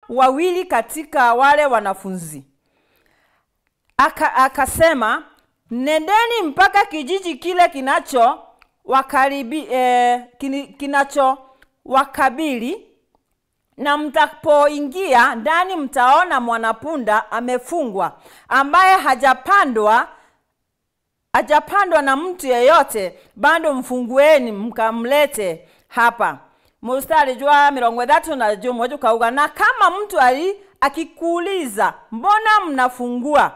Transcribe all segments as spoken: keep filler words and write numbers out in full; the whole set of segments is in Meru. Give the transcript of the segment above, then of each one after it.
wawili katika wale wanafunzi. Aka-, akasema, "Nendeni mpaka kijiji kile kinacho wakaribi-, eh, kini-, kinacho wakabili, na mtapoingia ndani mtaona mwanapunda amefungwa, ambaye hajapandwa, hajapandwa na mtu yeyote, bado mfungueni, mkamlete hapa." Mustari jwa mirongo ithatu na jumwe jukauga, "Na kama mtu ali-, akikuuliza, 'Mbona mnafungua?'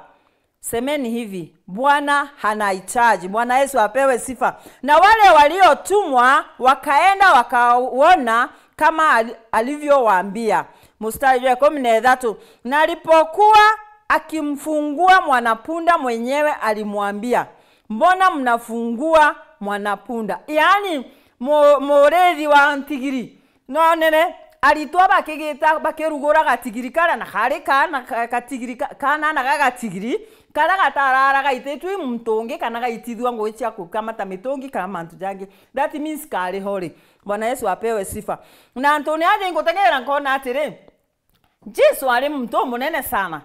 Semeni hivi, 'Bwana hanahitaji.'" Bwana Yesu apewe sifa. "Na wale waliotumwa wakaenda wakaona kama ali-, alivyowaambia." Mustari jwa ikumi na ithatu, "Na alipokuwa akimfungua mwanapunda, mwenyewe alimwambia, 'Mbona mnafungua mwanapunda?'" Yaani, mu-, murithi wa ntigiri, nonene, aritwa bakigita, bakirugura gatigiri karia, na kari kaana ka-, gatigiri ka-, kaana na gagatigiri, karia gataraara gaititwe i muntu ungi, kana gaitithua ngugi cia kukamata mitungi, kana mantu jangi. That means kari hori. Bwana Yesu apewe sifa. Na antuni aja ingutegera nkona atiri, Jesu ari muntu umunene sana,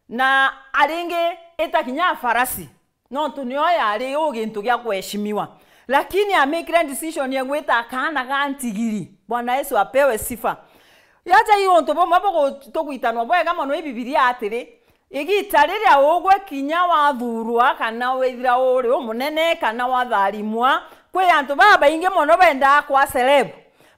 na aringi ita kinya farasi, nontu nio yari u gintu gia kuheshimiwa. Lakini amikire decision ya gwita kaana ga ntigiri. Bwana Yesu apewe sifa. Yaja i untu bumwe bugu-, tugwitanwa bwega mono i Bibilia atiri, igita riria ugwe kinya wathurwa, kana withira uri umunene, kana watharimwa, kwi antu babaingi mono bendaa kwa celeb.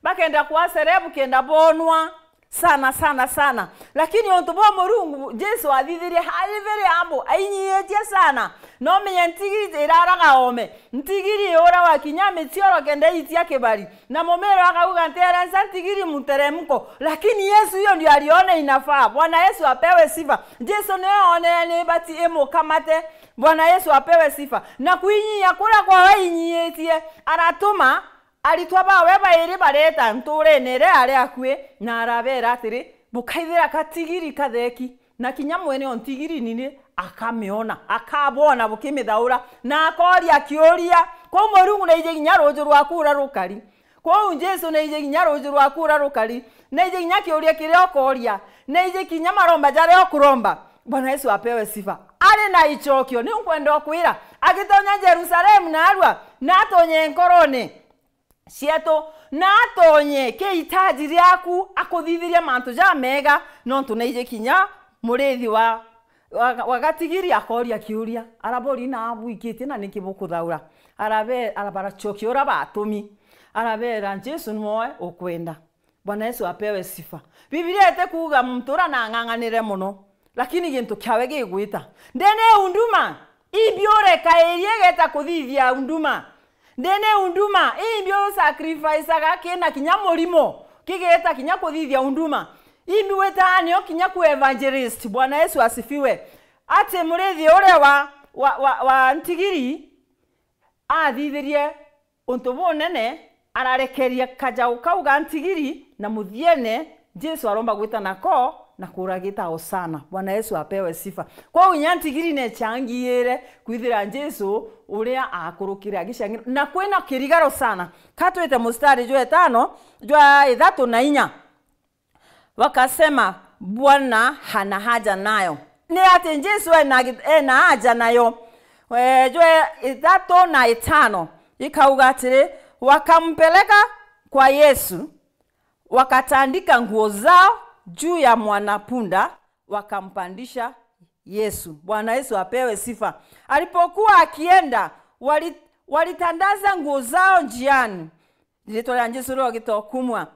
Bakenda kwa celeb kenda bonwa. Sana, sana, sana. Lakini untu bwa Murungu, Jesu athithirie hivi riambo, ainyiitie sana. No menye ntigiri iraraga ome. Ntigiri iurawa kinya micioro kenda itia kibari. Na mumero akauga, "Nterensa ntigiri muteremko." Lakini Yesu hiyo ndio aliona inafaa. Bwana Yesu apewe sifa. Jesu niwe onere ni bati imukamate. Bwana Yesu apewe sifa. Na kuinyia kuria kwawe ainyiitie, aratuma aritwa bawe bairi bareeta ntuurene iria ari akui, na arabeera atiri, "Bukaithira katigiri katheki, na kinya mwene o ntigiri nini akamiona, akabwona bukimithaura, na akooria kiuria." Kwou Murungu naiji kinya ruuju rwa kuura rukari. Kwou Jesu naiji kinya ruuju rwa kuura rukari, naiji kinya kiuria kiria ukooria, naiji kinya maromba jaria ukuromba. Bwana Yesu apewe sifa. Ari na icokio, ni nkwenda ukwira, agitonya Jerusalemu naarua, na atonye nkorone cietu, na atonye kiitaji riaku, akuthithirie mantu jamega, nontu naiji kinya murithi wa, wa, wa gatigiri akooria kiuria, arabori na abwikitie na niki bukuthaura? Arabe-, ara-, baracokia uria batumi, arabeera, "Jesu nwe ukwenda." Bwana Yesu apewe sifa. Bibilia itikuuga muntu uria nang'ang'anire mono, lakini gintu kiawe gigwita. Ndene unduma, imbi urekairie igeta kuthithia unduma. Ndene unduma, imbi usacrificaga kina kinya murimo, kigeta kinya kuthithia unduma. Imbi witaga nio kinya ku evangelist. Bwana Yesu asifiwe. Ati murithi uria wa, wa, wa, wa ntigiri athithirie untu bunene, ararekeria kajau kau ga ntigiri, na muthiene Jesu aromba gwita nako na kuragita Hosana. Bwana Yesu apewe sifa. Kwou inya ntigiri nechangiire kwithira Jesu uria akurukire agicangira, na kwina kirigaro sana. Ka twite mustari jwa itano, jwa ithatu na inya. Wakasema, "Bwana hana haja nayo." Ni ati Jesu ena gi-, ena haja nayo. Eh, jwe ithatu na itano ikauga atiri, wakampeleka kwa Yesu, wakatandika nguo zao juu ya mwanapunda, wakampandisha Yesu. Bwana Yesu apewe sifa. Alipokuwa akienda, wali-, walitandaza nguo zao njiani. Ritwa ria Jesu rio gitokumwa.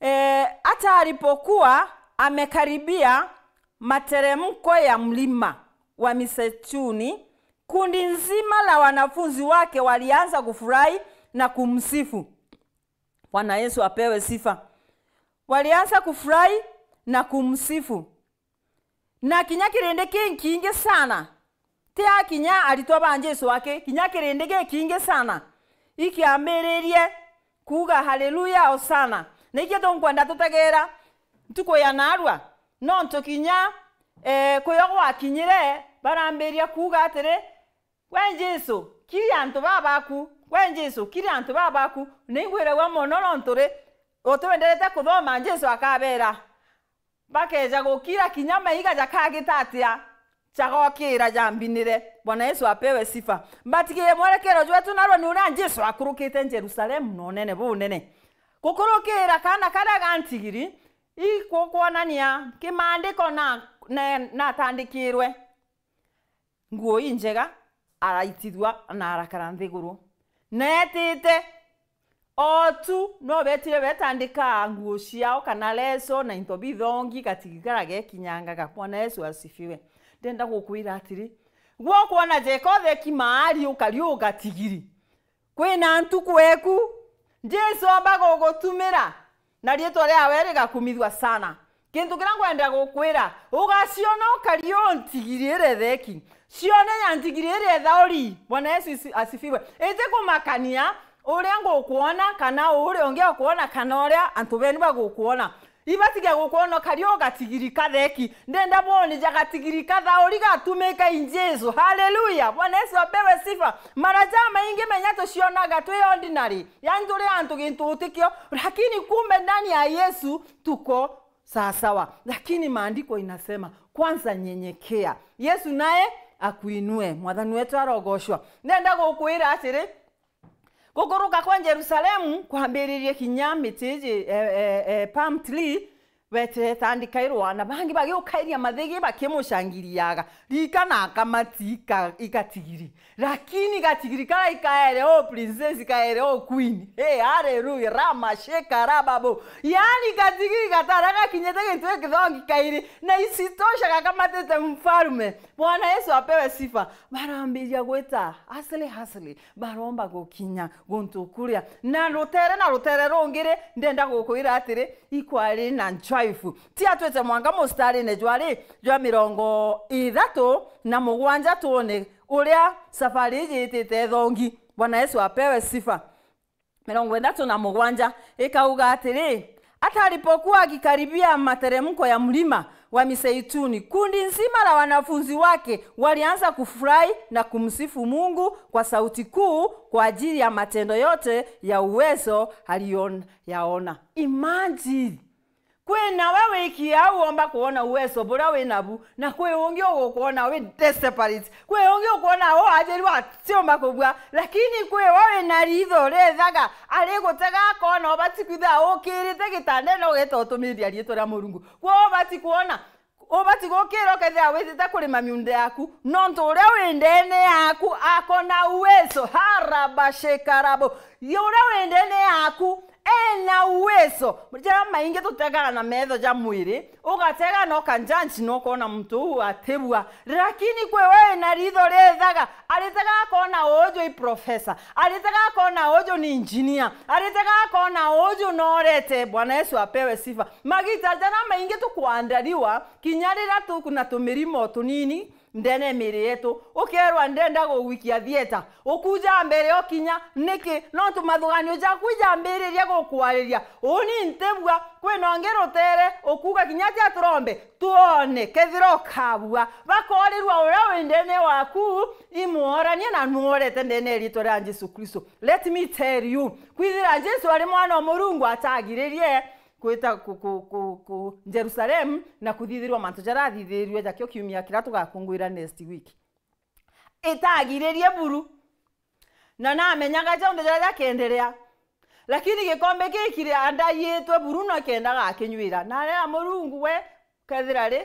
E, hata alipokuwa amekaribia materemko ya mlima wa Mizeituni, kundi nzima la wanafunzi wake walianza kufurahi na kumsifu. Bwana Yesu apewe sifa. Walianza kufurahi na kumsifu. Na kinya kirindi kinkiingi sana, ti a kinya aritwa ba Jesu aki, kinya kirindi gikiingi sana ikiambiririe kuuga, "Haleluya, Hosana." Na ikio tunkwenda tutegeera ntuku ya naarua, nontu kinya, eh, kuyo gwakinyire, barambiria kuuga atiri, "Gwe Jesu, kiria antu baa baku, gwe Jesu, kiria antu baa baku." Naigwiragua mono nontu ri, utwenderete kuthoma, Jesu akabeera, bakeja gukira kinya maiga jakagita atia, jagokira jambinire. Bwana Yesu apewe sifa. Mbatigirie mwerekero jwetu narua ni uria Jesu akurukite Jerusalemu na unene bunene. Gukurukira kaana karia ga ntigiri, ikukwonania kimaandiko na, na, natandikirwe. Nguo injega, araitithua na arakara nthiguru. Na etite o tu no betire betandika nguo ciao kana leso na into bithongi, gatigiri kara gekinyangaga. Bwana Yesu asifiwe. Ndenda gukwira atiri, gwe ukwona jeka utheki maari ukari ugatigiri. Kwina ntuku eku, Jesu omba gugutumira, na riitwa riawe rigakumithua sana. Kintu kiria ngwenda gukwira, ugaciona ukari o ntigiri iria itheki. Cione ya ntigiri iria ithauri. Bwana Yesu isi-, asifiwe. Iti kumakania uria ngukwona, kana uria ungi akwona, kana uria antu benu bagukwona. Ibatige gukwona ukari o gatigiri katheki. Ndenda bwone ja gatigiri kathauri gatumika in Jesu. Haleluya! Bwana Yesu apewe sifa. Mara jamaingi menya tucionaga twi ordinary. Yani turi antu gintu utikio. Lakini kumbe ndani ya Yesu tuko sawasawa. Lakini maandiko inasema, kwanza nyenyekea. Yesu naye akuinue. Mwathani wetu arogoshwa. Ndenda gukwira atiri, gukuruka kwa Jerusalemu kwambiririe kinya miti iji, eh, eh, eh, palm tree, beteretandikairwa, na bangi bagiukairia mathigi bakimucangiriaga. Rika na akamati ika-, igatigiri. Lakini gatigiri kara ikaere o princess, ikaere o queen. Hey, haleluya, rama sheka rababo. Yani gatigiri gatara gakinyite gintu gikithongi kairi, na isitosha gakamatite mfarume. Bwana Yesu apewe sifa. Barambiria gwita asili, asili. Baromba gukinya guntu kuria. Na rutere na rutere rungi ri, ndenda gukwira atiri, ikwari na nchoifu. Tia twite mwanka mustarine jwari jwa mirongo ithatu na mugwanja, twone uria safari iji itite thongi. Bwana Yesu apewe sifa. Mirongo ithatu na mugwanja ikauga atiri, hata alipokuwa akikaribia materemko ya mlima wa Mizeituni, kundi nzima la wanafunzi wake walianza kufurahi na kumsifu Mungu kwa sauti kuu kwa ajili ya matendo yote ya uwezo aliyoyaona. Imagine! Kwi nawe wiki au omba kwona uweso buria wi nabu, na kwi ungi ugukwona wi desperate. Kwi ungi ukwona u ajirwa atiumba kubua, lakini kwi we wi na ritho rithaga, arigutega akona ubati kwithira ukirite gitandene ugeta utumiria riitwa ria Murungu. Kwi ubati kwona, ubati gukira ukethira witite kurima miunda yaku, nontu uria wi ndene yaku akona uweso. Harabashekarabo. Uria wi ndene yaku ena uweso. Jaria maingi tutegaga na metho ja mwiri, ugatega na ukanjanji na ukona muntu uu atibua. Lakini kwi we wina ritho rithaga, aritega akona uju i professor, aritega akona uju ni engineer, aritega akona uju norete. Bwana Yesu apewe sifa. Magita jaria maingi tukwandariwa, kinya riria tukuna tumirimo tunini, ndene ya miiri yetu. Ukeerwa, "Ndenda gugwikia thieta." Ukuja mbere ukinya, niki? Nontu mathuganio jaku ijambiriria gukwariria. Uni ntibua, kwina ungi rutere, ukuga kinya atia turombe, twone, kethira ukabua. Bakorirwa uria wi ndene waku, imworania na nworete ndene ya riitwa ria Jesu Kristo. Let me tell you, kwithira Jesu ari mwana wa Murungu atagiririe, kwita ku, ku, ku, ku Jerusalem na kuthithirwa mantu jaria athithirirwe jakio kiumia kiria tugakungwira next week. Itagiririe buru. Na namenyaga jonthe jaria jakenderea. Lakini gikombe giki ria ndaiitwe buru no kendaga akinyuira. Na arera Murungu we, kethira ri,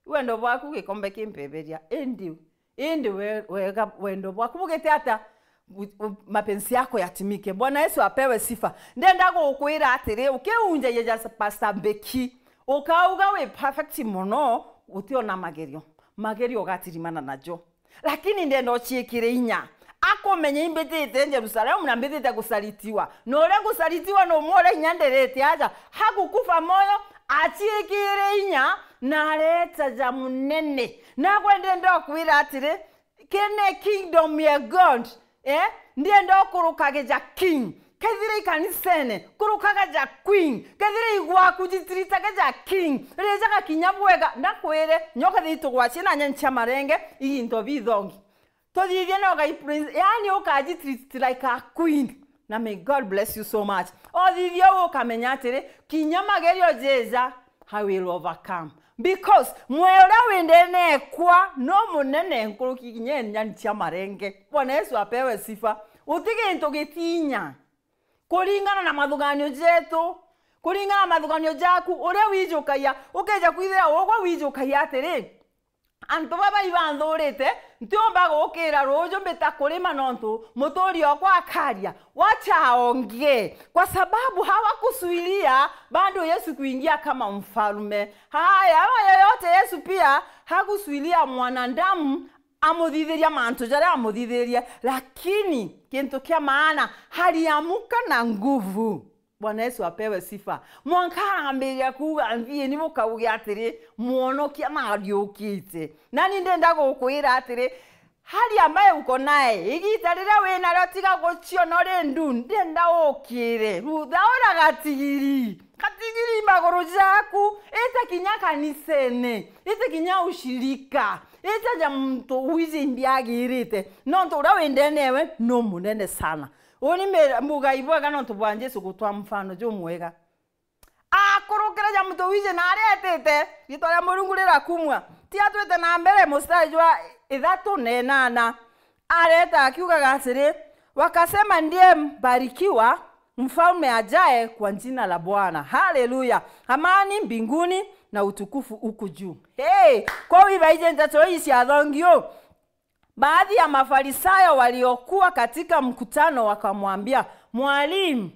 wendo bwaku gikombe kimpeberia. Indi Indi we, wega, wendo bwaku bugite atia? Bu-, bu-, mapenzi yako yatimike. Bwana Yesu apewe sifa. Ndenda gukwira atiri, ukiunjagia ja Pastor Mbeki, ukauga wi perfect mono, utiona magerio. Magerio ugatirimana najo. Lakini ndenda uciikire inya. Akumenye imbitite Jerusalemu na mbitite gusalitiwa. Na uria ngusalitiwa numwore inya ndirite aja. Hakukufa moyo, aciikire inya na areta ja munene. Nagwe ndenda ukwira atiri, kene kingdom ya God, eh? Ndienda ukurukage ja king. Kethira ikanisene, kurukaga ja queen. Kethira igwaku jitiritage ja king. Rijaga kinya bwega, ndakwire, nyoka thitu gwacie na nyencha marenge, into bithongi. Tuthithie no gai prince, yani ukajitreat like a queen. Na may God bless you so much. Othithie ukamenya atiri, kinya magerio jeja, I will overcome. Because mwoyo uria wi ndene ekwa no munene nkuruki kinya nyani cia marenge. Bwana Yesu apewe sifa. Uti gintu gitinya. Kuringana na mathuganio jetu, kuringana na mathuganio jaku, uria wijukagia, ukeja kwithira ugwe wijukagia atiri, antu baba ibanthurite, ntiumba gukira ruuju mbita kurima nontu muturi okwa akaria. Wacha aongee, kwa sababu hawakuzuilia bado Yesu kuingia kama mfalme. Haya, hayo yote Yesu pia hakuzuilia mwanadamu amuthithiria mantu jaria amuthithirie, lakini kintu kia maana, haliamuka na nguvu. Bwana Yesu apewe sifa. Mwanka arambiria kuuga, "Nthiini bukauge atiri, 'Mwonokia nariukite.'" Nani ndenda gukwira atiri, hali ambaye uko naye, igita riria wi nario tiga guciona uri ndu, ndenda ukire. Rutha ura gatigiri. Gatigiri maguru jaku. Ita kinya kanisene. Ita kinya ushirika. Ita ja muntu wiji imbiagirite. Nontu uria wi ndene ewe no munene sana. Uni mbuga ibwega nontu bwa Jesu gutwa mfano jumwega. Akurukira ja muntu wiji na aria etite, ritwa ria Murungu rirakumua. Ti atwite na mbere, mustari jwa ithatu na inana. Areta akiugaga atiri, "Wakasema, 'Ndiye mbarikiwa, mfalme ajae kwa jina la Bwana.'" Haleluya! "Amani mbinguni na utukufu huku juu." Hey, kwou ibaiji nteto ii cia thongi uu. Baadhi ya Mafarisayo waliokuwa katika mkutano wakamwambia, "Mwalimu,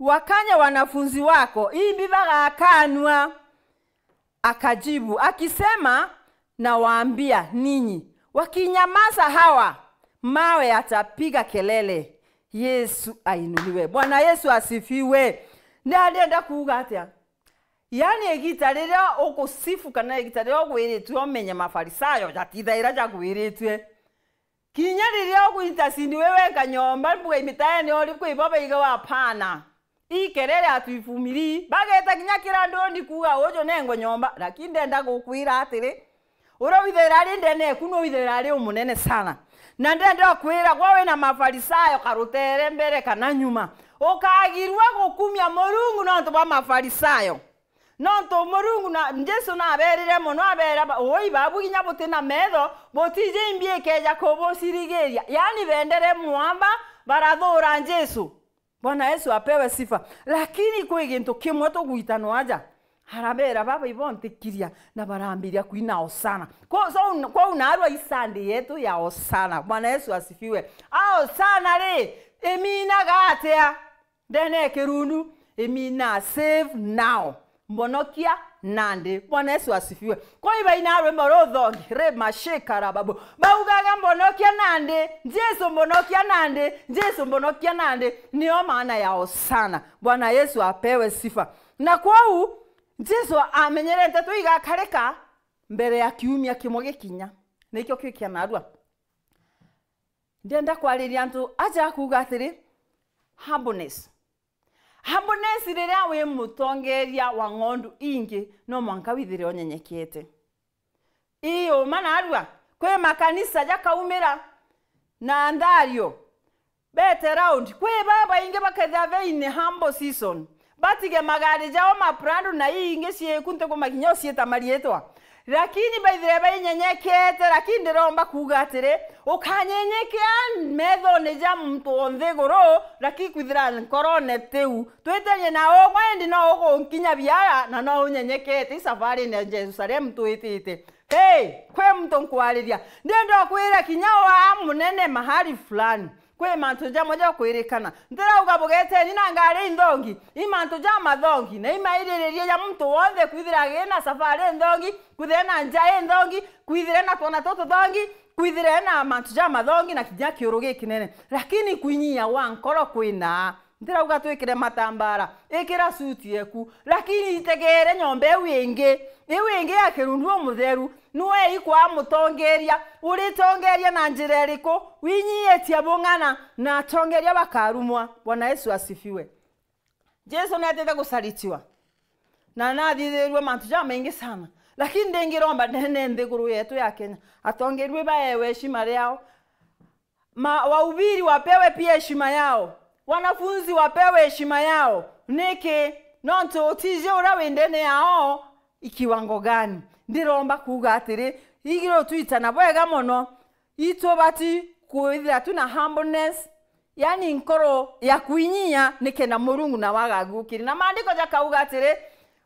wakanye wanafunzi wako, imbi bagakanua?" Akajibu akisema, "Nawaambia ninyi, wakinyamaza hawa, mawe yatapiga kelele." Yesu ainuliwe. Bwana Yesu asifiwe. Nda-, ndenda kuuga atia? Yaani, igita riria ukusifu kana igita riria ugwiritue umenye Mafarisayo, jatithaira jagwiritue. Kinya riria uguinta cindi wi wenka nyomba, mbuga imitaene uri kwi bo baigawa, hapana. Ii kelele hatuivumilii. Bageta kinya kira nduni kuuga, "Uju nengwe nyomba." Lakini ndenda gukwira atiri, uria withaira ari ndene eku, no withaira ari umunene sana. Na ndenda ukwira, gwe wina Mafarisayo, karutere mbere kana nyuma, ukagirua gukumia Murungu nontu bwa Mafarisayo. Nontu Murungu na Jesu naberire mono, abera ba-, "Ui, babu kinya buti na metho, butiji imbi ikeja kubucirigiria." Yaani, bendere mwamba, barathura Jesu. Bwana Yesu apewe sifa. Lakini kwi gintu kimwe tugwitanwa aja. Arabera, "Baba, ibontikiria," na barambiria kwina Hosana. Ko-, so, kwou narua i Sunday yetu ya Hosana. Bwana Yesu asifiwe. A Hosana ri, iminaga atia? Ndene ya kirundu, imina, "Save now." Mbonokia nandi. Bwana Yesu asifiwe. Kwa ibaina rwimbo ruthongi, re mashika rababu. Baugaga, "Mbonokia nandi, Jesu mbonokia nandi, Jesu mbonokia nandi." Niyo maana ya Hosana. Bwana Yesu apewe sifa. Na kwou, Jesu amenyerete tu igakarika mbere ya kiumia kimwe gikinya. Nikio kiu kia narua. Ndenda kwariria antu aja akuuga atiri, humbleness. Humbleness, riria wi mutongeria wa ng'ondu ingi, no mwanka withire unyenyekete. Ii uma narua, kwi makanisa jakaumira na nthario, bete round, kwi babaingi bakethira be in humble season, batige magari jao ma Prado na ii ingi cieku, ntikuma kinya uciita mariitwa. Lakini baithire bainyenyekete, lakini ndiromba kuuga atiri, ukanyenyekea methone ja muntu o nthiguru, lakini kwithira nkorone tiu. Twitanie na ugwe, indi no ugunkinya biara, na no unyenyekete i safarine ya Jerusalemu twitite. Hey, kwi muntu nkwariria. Ndienda ukwira kinya wa munene mahali fulani. Kwi mantu jamwe ja kwirikana. Ntirauga bugeteni na ngari inthongi, i mantu ja mathongi, na imaiririria ja muntu wonthe kwithira agina safari inthongi, kwithire na nja inthongi, kwithire na twana tutu thongi, kwithire na mantu ja mathongi na kinya kiuru gikinene. Lakini kwinyia gwa nkoro kwina. Ntirauga twikire matambara, ikira suti eku, lakini itegere nyomba iu ingi, iu ingi ya kirundu umutheru, niwe ikwa mutongeria, uritongeria na njira iriku? Winyiitie bung'ana, na atongeria bakarumwa. Bwana Yesu asifiwe. Jesu niatite gucaritiwa, na nathithirue mantu jamaingi sana, lakini ndingiromba ndene nthiguru yetu ya Kenya, atongeria baewe heshima riao. Ma-, wahubiri wapewe pia heshima yao. Wanafunzi wapewe heshima yao. Niki? Nontu utiji uria wi ndene yao i kiwango gani. Ndiromba kuuga atiri, igiro twitana bwega mono, itubati kwithira twina humbleness, yani nkoro ya kwinyia, nikenda Murungu nawe agagukirie. Na maandiko jakauga atiri,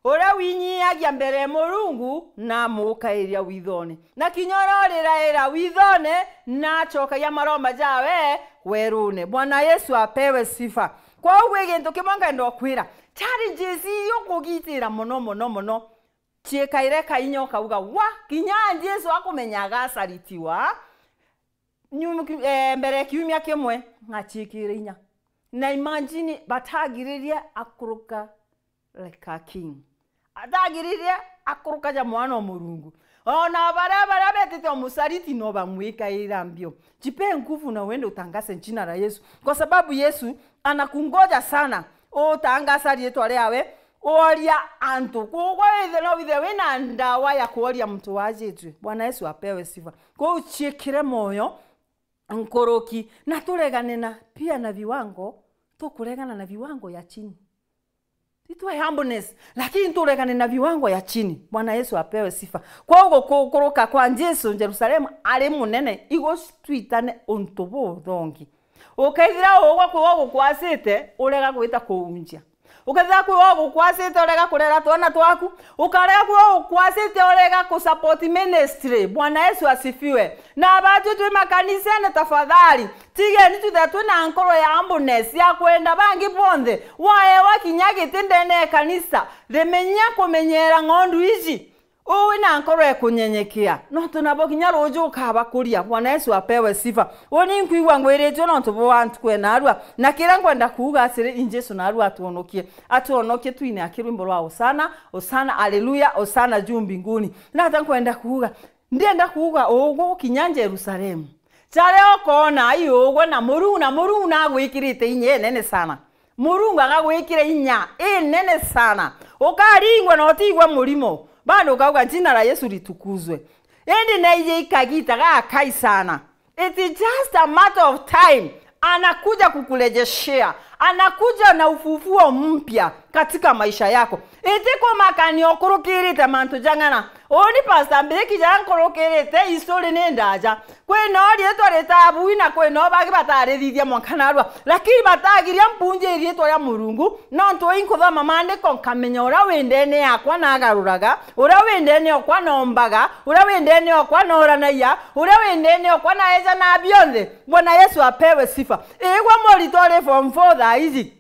uria winyiagia mbere ya Murungu namukairia withone, na kinya uria uriraira withone nacokagia maromba jawe werune. Bwana Yesu apewe sifa. Kwou gwi gintu kimwe nkenda ukwira, challenges ii ukugitira mono mono mono, ciikaire kainya ukauga, wa, kinya Jesu akumenya agacaritiwa. Nyum-, ki-, eh, mbere ya kiumia kimwe, ngaciikire inya. Na imagine, batagiririe akuruka like a king. Atagiririe akuruka ja mwana o Murungu. Ona baria, baria betite umucariti no bamwikaira mbio. Jipe nguvu na uende utangaze jina la Yesu. Kwa sababu Yesu anakungoja sana. Utangaza riitwa riawe, uoria antu. Kugwa withe no withe wina ndawa ya kuoria muntu wajitwe. Bwana Yesu apewe sifa. Kwou ciikire moyo nkuruki, na turegane na pia na viwango, tukuregana na viwango ya chini. Itwe humbleness, lakini turegane na viwango ya chini. Bwana Yesu apewe sifa. Kwou gukuruka kwa Jesu Jerusalemu ari munene, igutwitane untu buthongi. Ukeethira ugwa kwi wa gukwacite, urega gwita kuunjia. Ukethira kwi wa gukwacite, urega kurera twana twaku. Ukarega kwi wa gukwacite, urega kusupport ministry. Bwana Yesu asifiwe. Na batwi twi makanisene, tafadhali, tigeni twithire twina nkoro ya humbleness, ya kwenda bangi bonthe. Waewa kinya giti ndene ya kanisa, rimenya kumenyera ng'ondu iji. Uu wina nkoro ya kunyenyekea, nontu nabo kinya ruuju ukabakuria. Bwana Yesu apewe sifa. Uni nkwigua ngwiritue nontu bwa ntuku ya narua, na kiria nkwenda kuuga atiri, i Jesu narua atwonokie. Atwonokie twine aki rwimbo rwa Hosana, Hosana, Haleluya, Hosana juu mbinguni. Nata nkwenda kuuga? Ndienda kuuga ugwe kinya Jerusalemu. Jaria ukoona ai ugwe na Murungu, na Murungu nagwikirite inya inene sana. Murungu agagwikira inya inene sana. Ukaringwa na utigwa murimo. Bado ukauga, "Jina la Yesu litukuzwe." Indi neije ikagita gakai sana. It is just a matter of time. Anakuja kukurejeshea. Anakuja na ufufuo mpya katika maisha yako. Iti kumakania ukurukirite mantu jang'ana. Uni Pastor Mbiriki, jaria nkurukirite, history ni ndaja. Kwina o riitwa ritaabui na kwina o bangi bataarithithia mwanka narua. Lakini batagiria mpunjie riitwa ria Murungu, nontu ii nkuthoma maandiko nkamenya uria wi ndene yakwa nagaruraga, uria wi ndene okwa nombaga, uria wi ndene okwa noranagia, uria wi ndene okwa naeja na bionthe. Bwana Yesu apewe sifa. Igwa murito uri form four thaa iji.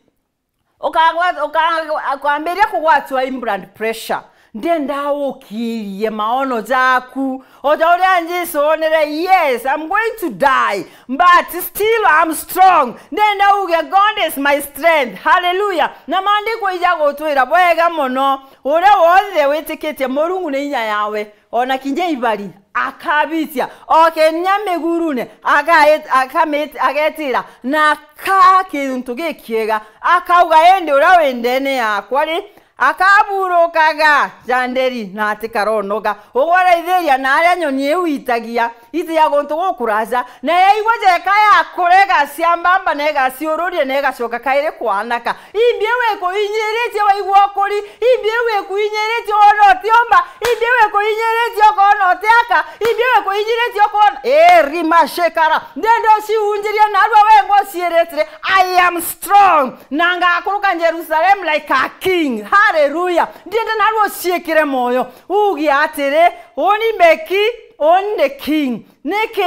Ukagwa-, uka-, ukambiria kugwatwa high blood pressure. Ndienda ukirie maono jaku. O ta uria Jesu onere, "Yes, I'm going to die, but still I'm strong." Ndienda uge, "God is my strength." Hallelujah. Na maandiko ija gutwira bwega mono, uria wonthe witikitie Murungu ni inya yawe. Ona kinya ibari akabitia, o kinya migurune agae-, akamit-, agetira, na akaa kintu gikiega, akauga, "Indi uria wi ndene yakwa ri, akaburukaga ja nderi na atikaronoga." Ugwaraithiria na aria nyoni iu itagia, itiga guntu gukuraja, na yaigua jeka yakurega ciambamba na igaciururia na igacoka kairi kwanaka. Imbi iu ikuinyiritie waigua ukuri? Imbi iu ikuinyiritie wona utiumba? Imbi iu ikuinyiritie ukona utiaka? Imbi iu ikuinyiritie ukona, ee, rima shekara. Ndienda uciunjirie narua wengwa uciiritire, "I am strong. Na ngakuruka Jerusalem like a king." Hallelujah. Ndienda narua uciikire moyo. Uge atiri, "Uni mbeki, uni the king." Niki?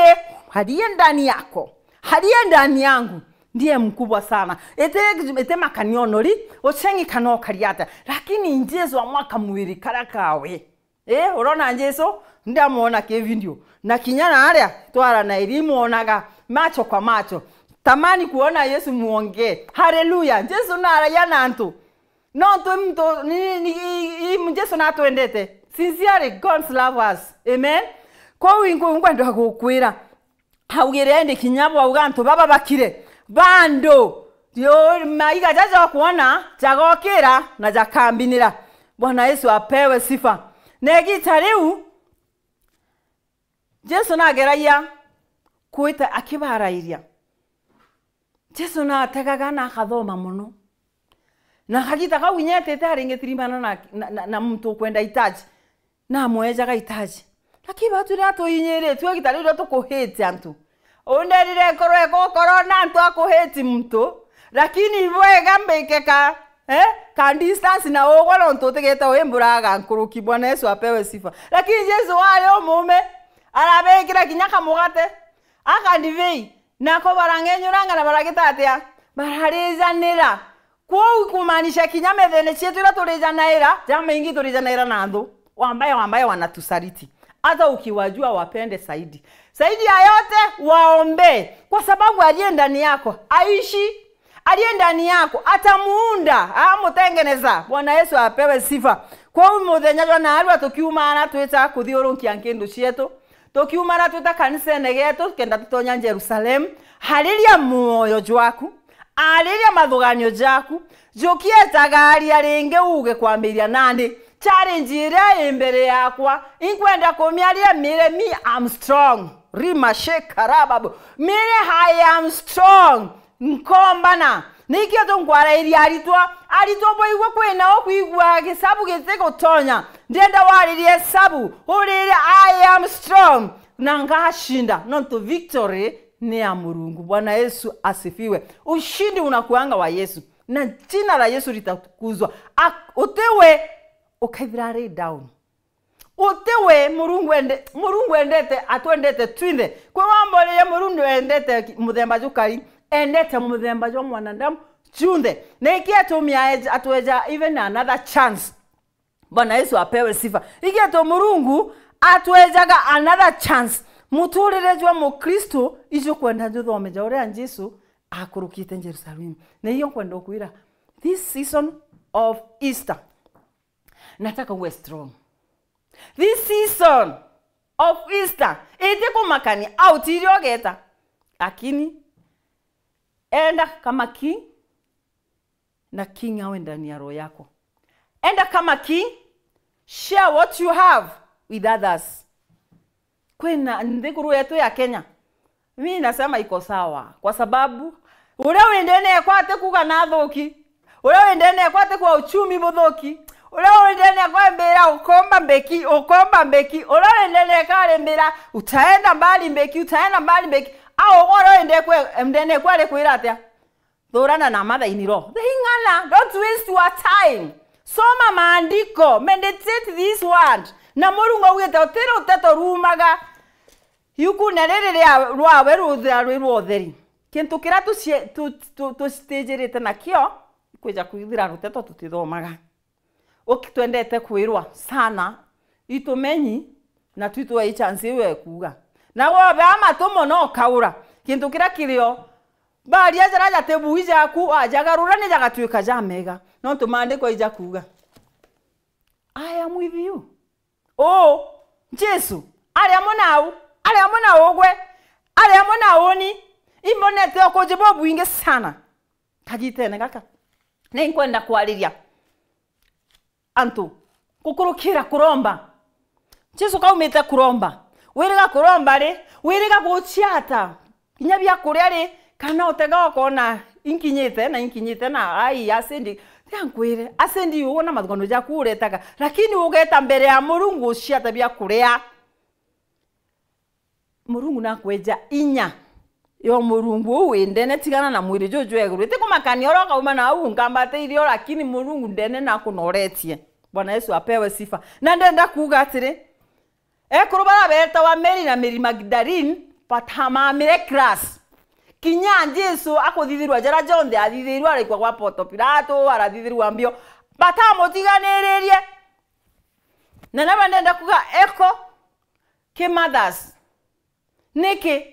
Aliye ndani yako. Aliye ndani yangu ndiye mkubwa sana. Ete, ete makaniono ri, uchengi kana ukari atia. Lakini Jesu amwaka mwiri kara kawe. Eh, urona Jesu? Ndamwona ki video. Na kinya na aria twara na iri mwonaga macho kwa macho. Tamani kuona Yesu muongee. Hallelujah. Jesu naragia na antu. Nontu muntu, ni, ni, i, i, Jesu natwendete. Sincerely, God love us. Amen. Kwou ingu-, nkwenda gukwira, augire indi kinya bwauga antu baba bakire, bandu, yo, maiga jaja kwona, jagokira na jakambinira. Bwana Yesu apewe sifa. Na igita riu, Jesu nageragia kwita akibarairia. Jesu nategaga na akathoma mono. Na kagita kau inya etete aringitirimana na, na, na, na muntu ukwenda itaji. Namwejaga itaji. Lakini batu riria tuinyiritue, igita riria tukuhiti antu. Underire nkorwe gukorwo na antu akuhiti muntu, lakini ibwega mbike ka, eh, ka distance na ugwe nontu utigite wimburaga nkuruki. Bwana Yesu apewe sifa. Lakini Jesu wari umume, arabikira kinya kamugate, akandibei, nako barang'enyuranga na baragita atia? Bararijanira. Kwou kumaanisha kinya methene cietu iria turijanaira, jamaingi turijanaira na anthu. Wambaye, wambaye wanatusaliti. Hata ukiwajua, wapende zaidi. Zaidi ya yote, waombe. Kwa sababu aliye ndani yako, aishi. Aliye ndani yako, atamuunda, amutengeneza. Bwana Yesu apewe sifa. Kwou muthenya jwa naarua tukiumana twita kuthiurunkia nkindu cietu. Tukiumana twita kanisene getu, kenda tutonya Jerusalemu. Hariria muoyo jwaku. Ariria mathuganio jaku, jukietaga aria ringi uge kwambiria nandi. Challenge iria i mbere yakwa, inkwenda kumiaria mire, me am strong. Rima sheka rababu. Mire, I am strong. Nkombana. Nikio tunkwarairia aritwa. Aritwa boigwe kwina ukwigua gisabu gitigutonya. Ndienda waririe sabu. Urire, I am strong. Na ngashinda. Nontu victory ni ya Murungu. Bwana Yesu asifiwe. Ushindi unakuanga wa Yesu. Na jina la Yesu litatukuzwa. Ak-, utiwe ukaithira ari down. Utiwe Murungu ende-, Murungu endete, atwendete twinthe. Kwi wamboririe Murungu endete ki-, muthemba jukari, endete muthemba jwa mwanadamu junthe. Na iki atumia eja-, atweja even another chance. Bwana Yesu apewe sifa. Igeto Murungu atwejaga another chance. Muturire jwa Mukristo ijo kwenda njuthome ja uria Jesu akurukite Jerusalemu. Na iyo nkwenda ukwira, this season of Easter, nataka uwe strong. This season of Easter, iti kumakania, au tirio ugeta. Lakini, enda kama king, na king awe ndani ya roho yako. Enda kama king, share what you have with others. Kwina nthiguru yetu ya Kenya, mi nasema iko sawa, kwa sababu uria wi ndene yakwa atikuga nathuki, uria wi ndene yakwa atikwa uchumi buthuki, uria wi ndene yakwa embira ukomba mbeki, ukomba mbeki, uria wi ndene yakwa arimbira utaenda mbali mbeki, utaenda mbali mbeki, au uria wi ndene yakwa arikwira atia? Thurana na mother in law. Thing'ana, don't waste your time. Soma maandiko, meditate this word. Na Murungu augite, uti ruteto ruumaga iukune riri ria rwawe ruthira rwi rwa utheri. Kintu kiria tucie-, tu-, tu-, tucitijirite nakio, ikwija kwithira ruteto tutithomaga. Uki-, twendete kwirwa sana, itumenyi, na twi twa chance iu ekuuga. Na wobe amatu mono ukaura. Kintu kiria kirio, baria jaria jati bui jaku, wajagarura ni jagatwika jamega. Nontu maandiko ijakuuga, "I am with you." Uu, Jesu, ari amwe nau, ari amwe na ugwe, ari amwe na uni. Imbonete ukuji bubwingi sana. Kagitene gaka, ni nkwenda kwariria antu gukurukira kuromba. Jesu kaumite kuromba. Wiriga kuromba ri, wiriga guciata. Kinya bia kuria ri, kana utega ukona inkinyite na inkinyite na ai, acendi, tia nkwire, acendi uguo na mathugano jaku uretaga. Lakini ugeta mbere ya Murungu uciata bia kuria. Murungu nakweja inya yo Murungu uu wi ndene, tigana na mwiri juju jwa iguru. Itikumakania uria ukauma na au nkambateirio, lakini Murungu ndene nakunoretie. Bwana Yesu apewe sifa. Na ndenda kuuga atiri, ekuru baria beetawa Mary na Mary Magdalene batamamire class. Kinya Jesu akuthithirua jaria jonthe athithirue, araikua gwa Ponto Pilato, arathithirua mbio, batamutiganiririe. Na naba ndenda kuuga eko ki mothers. Niki?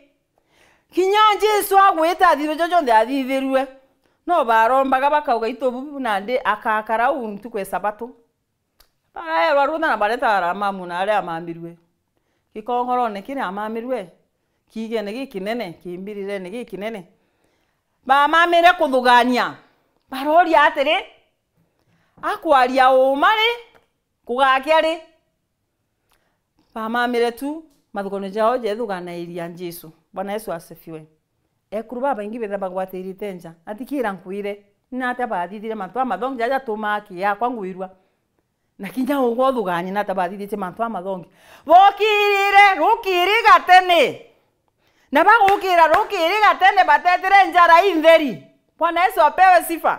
Kinya Jesu agwita athithirue jonthe athithirue, no barombaga bakauga, "Itu bubu nandi akakara uu ntuku ya Sabato." Baraerwa rutha na bareta aramamu na aria amamirue. Gikongorone kiria amamirue, kiigene gikinene, kimbirirene gikinene. Bamamire kuthugania. Baroria atiri, "Akwaria uuma ri? Kugakia ri?" Bamamire tu, mathugano jao jeethuganairia Jesu. Bwana Yesu asifiwe. Ekuru babaingi betha bagwatiirite nja. Atikira nkwire. Ni atia bathithire mantu jamathongi jaja jatumaa akii yakwa ngwirua? Na kinya ugwe uthuganie ni atia bathithitie mantu jamathongi? Bokirire rukiri gatene, na bagukira rukiri gatene batetire njara intheri. Bwana Yesu apewe sifa.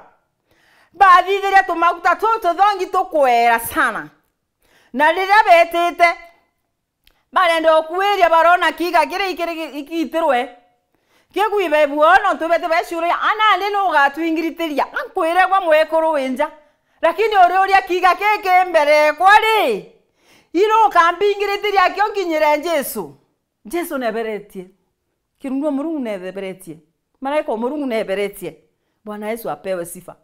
Bathithirie tumaguta tuu tuthongi tukweera sana. Na riria betite, barenda ukuiria, barona kiiga kiria ikiri ikiitirwe. Kigwibe buo, nontu bete baciuria, "A nandi nu ugatwingiritiria?" Ankwire gwa mwekuru wi nja. Lakini uriuria kiiga kiki mbere ekwa ri, iru ukambingiritiria kio nkinyire Jesu? Jesu neberetie. Kirundu wa Murungu neberetie. Malaika wa Murungu neberetie. Bwana Yesu apewe sifa.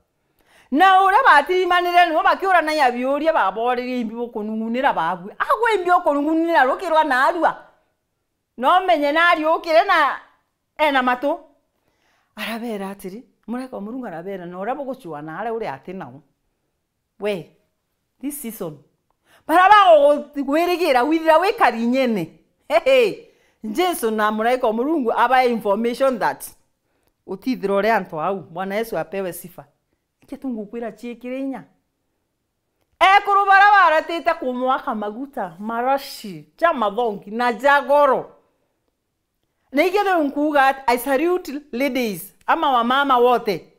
Na uria batirimanire nibo bakiuranagia biuria, baborerie, "Imbi bukunungunira babue? Agwe imbi ukunungunira rukirwa naarua? No menye naariukire na ena matu." Arabeera atiri, muraika wa Murungu arabeera, "Na uria bugucua naare uri ati nau." We, this season, bara bagugwirigira withira wi karinyene. Hehe. Jesu na muraika wa Murungu abae information that utithira uri antu au. Bwana Yesu apewe sifa. Niki tungukwira ciikire inya? Ekuru bara baratite kumwaka maguta, marashi, ja mathongi, na ja goro. Na ikio riu nkuuga ati, I salute ladies, ama wamama wote.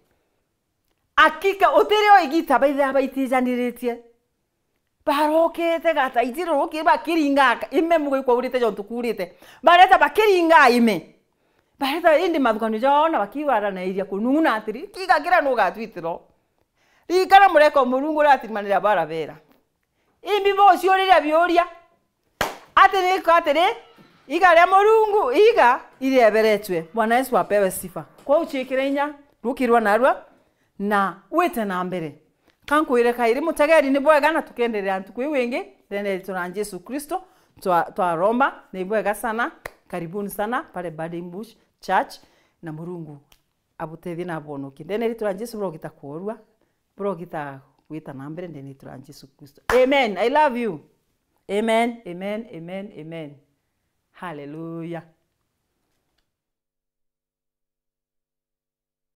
Akika, utirio igita baithira baitijaniritie. Barokete gata, itiro ruki bakiringa aka, ime mugwikwa urite jontu kurite. Bareta bakiringa ime. Bareta indi mathukanio jao na bakiwaranairia kunung'una atiri, "Kiiga kiria nugatwitiro." Ririkana muraika wa Murungu uria atirimanira barabera. Imbi buciuriria biuria? Ati ni ko atiri, iga ria Murungu, iga irieberetwe. Bwana Yesu apewe sifa. Kwou ciikire inya, rukirwa narua, na wite na mbere. Kankwire kairi, mutegeri ni bwega, na tukenderea ntuku iu ingi, ndene riitwa ria Jesu Kristo, twa-, twaromba, ni bwega sana, karibuni sana, pale Burning Bush Church, na Murungu abutethie na abonokie. Ndene riitwa ria Jesu, burogita kworua, burogita gwita na mbere ndene riitwa ria Jesu Kristo. Amen. I love you. Amen, amen, amen, amen. Hallelujah.